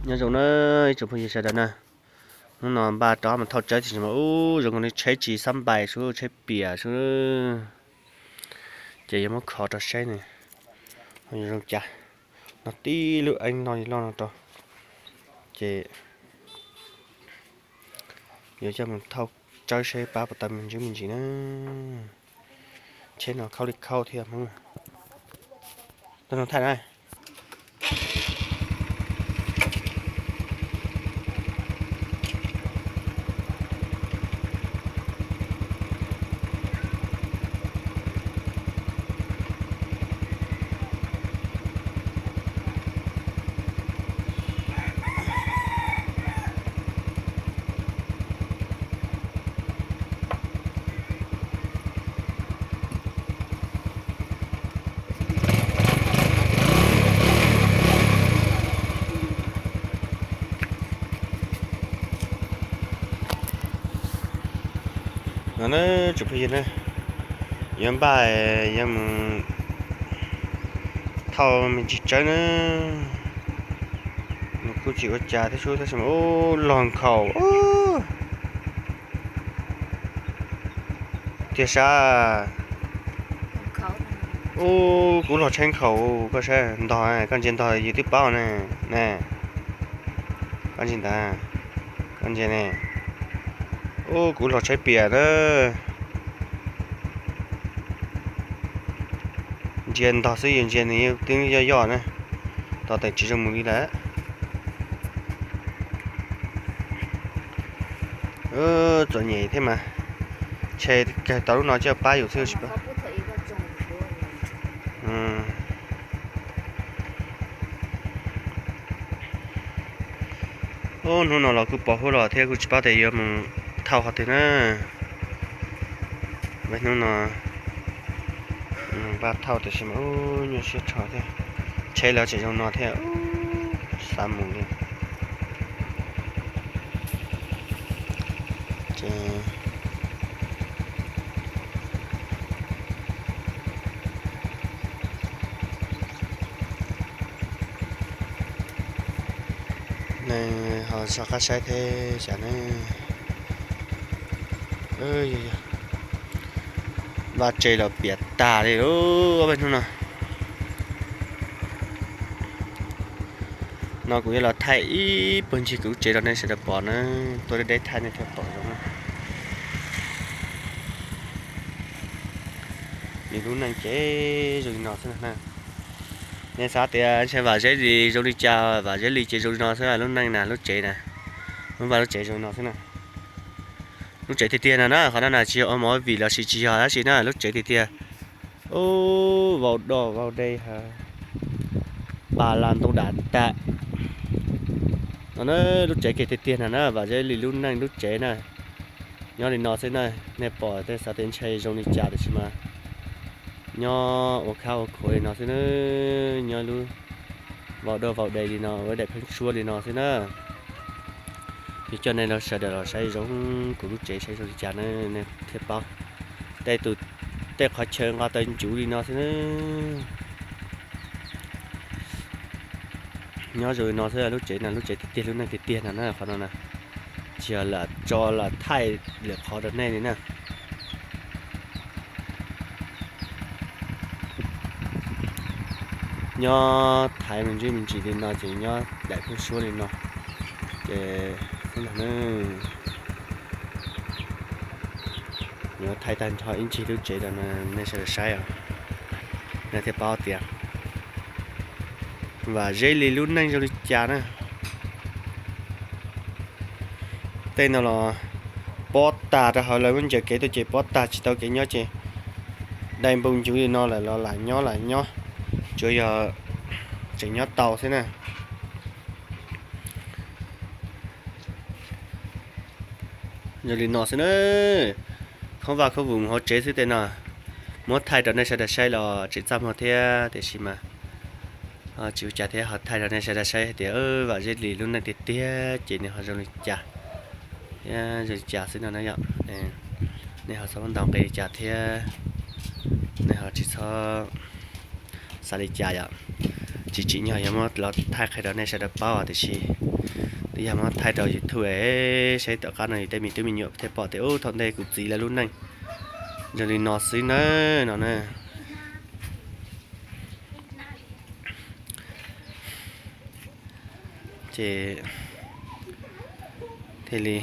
Nyob zoo na ib tsoom phooj ywg sawv daws na, hnub no npaj rov mus thauj tsawb tib si mas ub zoo nkaus li tsheb tsis xab npais sub, tsheb piam sub. Ces yuav muab kho rau saib ne, zoo cas. No tib lub eeb no loj no rau, ces yuav coj mus thauj tsawb saib pab puas tau me ntsis me ntsis na. Tsheb no khaub li khaub thiab Hmoob. Tau no thaij na. No na tsoom phooj ywg na, yuav npaj yuav mus thauj me ntsis tsawb na. Nws kuj tsis ua cas thiab sub tab sis mas ub log nkhaus tiag sab. Ub kuv log tsheb nkhaus koj saib ntog, koj ntsia ntog yus twb paub ne. Ne, koj ntsia ntawd, koj ntsia ne. Ub kuv log tsheb piam na. Ntsia ntog xwb yus ntsia nws twb yoj yoj na, tos teem tsis zoo mus li lawm. Txom nyem thiab mas, ntshe kawg tau lub no coj pab yus xwb tsis pab. Ub hnub no los kuj pos huab los thiab kuj tsis paub tias yuav mus thauj qhov twg na. Hnub no npaj thauj tiam sis mas ub nyuaj siab rho thiab, tsheb los tseem zoo no thiab, xav mus li. Ces neeg ho soj qab saib thiab xav ne. Vaj tse los piam tag li lub hnub no. No kuv yuav los thaij ib puag ncig kuv lub tsev rau nej sawv daws pom na, tuaj deb deb thaij nej thiaj pom zoo na. Nws lub neej ces zoo li no xwb na. Nej xav tias ntshe Vam Zeb Lis zoo li cas, Vam Zeb Lis ces zoo li no xwb lub neej na, lub tsev na, lub vaj lub tsev zoo li no xwb na. Lub tsev tiag tiag no na, qhov no na tsis yog ua movie los sis tsis yog dab tsi na, lub tsev tiag tiag. Ub, vau doj vau de, pa la ntoo dam tag. No na, lub tsev kiag tiag tiag no na, Vam Zeb Lis lub neej lub tsev na. Nyob li no xwb na, nej pom tej xav tias ntshe zoo li cas tiam sis mas nyob ua khab ua khuav li no xwb na, nyob lub vau doj vau de li no, ua daim pheeb suab li no xwb na. Yuav coj nej los sawv daws los saib zoo kuv lub tsev saib zoo li cas na, nej thiaj paub. Tej tus, tej qhov chaw nqo taw ncuv li no xwb na. Nyob zoo li no xwb lub tsev na, lub tsev tiag tiag lub neej tiag tiag no na, qhov no na. Tsis yog lam tso lam thaij lwm qhov rau nej li na. Nyob thaiv me ntsis me ntsis li no ces nyob daim pheeb suab li no. Ces xwb ntag na. Yuav thaij tag nrho ib ncig lub tsev rau nej sawv daws saib os, nej thiaj paub tias Vam Zeb Lis lub neej zoo li cas na. Tej no los pob tag rau hauv, lawv muab ncaws kev tuaj ces pob tag tsis tau kev nyob ces dai npoo ncuv li no lawm los lam nyob lam nyob, tsuas yog tseem nyob tau xwb na. Zoo li no xwb na, khoob vaj khoob vus mus hauv tsev xwb tej no, muab thaij rau nej sawv daws saib los tseem txaj muag thiab tiam sis mas tsis ua cas thiab, ho thaij rau nej sawv daws saib hais tias Vam Zeb Lis lub neej tiag tiag ces nws ho zoo li cas thiab zoo li cas xwb no na yom. Nej ho txhob ntaus nqi li cas thiab nej ho tsis txhob xav li cas yom. Tsis tsim nyog yog muab los thaij qhia rau nej sawv daws paub tiam sis twb yog muab thaij rau YouTube es saib tom qab no yus tej me tub me nyuam thiaj pom tias ub thaum ntej kuv txiv lawv lub neej zoo li no xwb na, no na. Ces thiaj li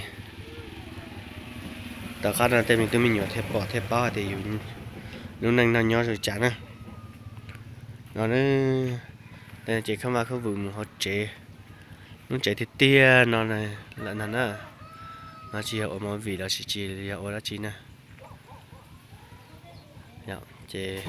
tom qab no tej me tub me nyuam thiaj pom thiaj paub hais tias yus lub neej no nyob zoo cas na, no na. Ces khab vaj khab vwm mus hauv tsev, lub tsev tiag tiag no lawm ntag na. No tsis yog ua movie los sis tsis yog ua dab tsi na. Ces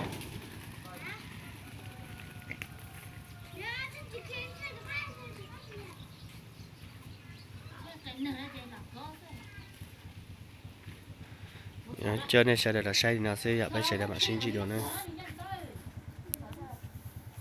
coj nej sawv daws los saib li no xwb yom, peb sawv daws mam sib ntsib dua na.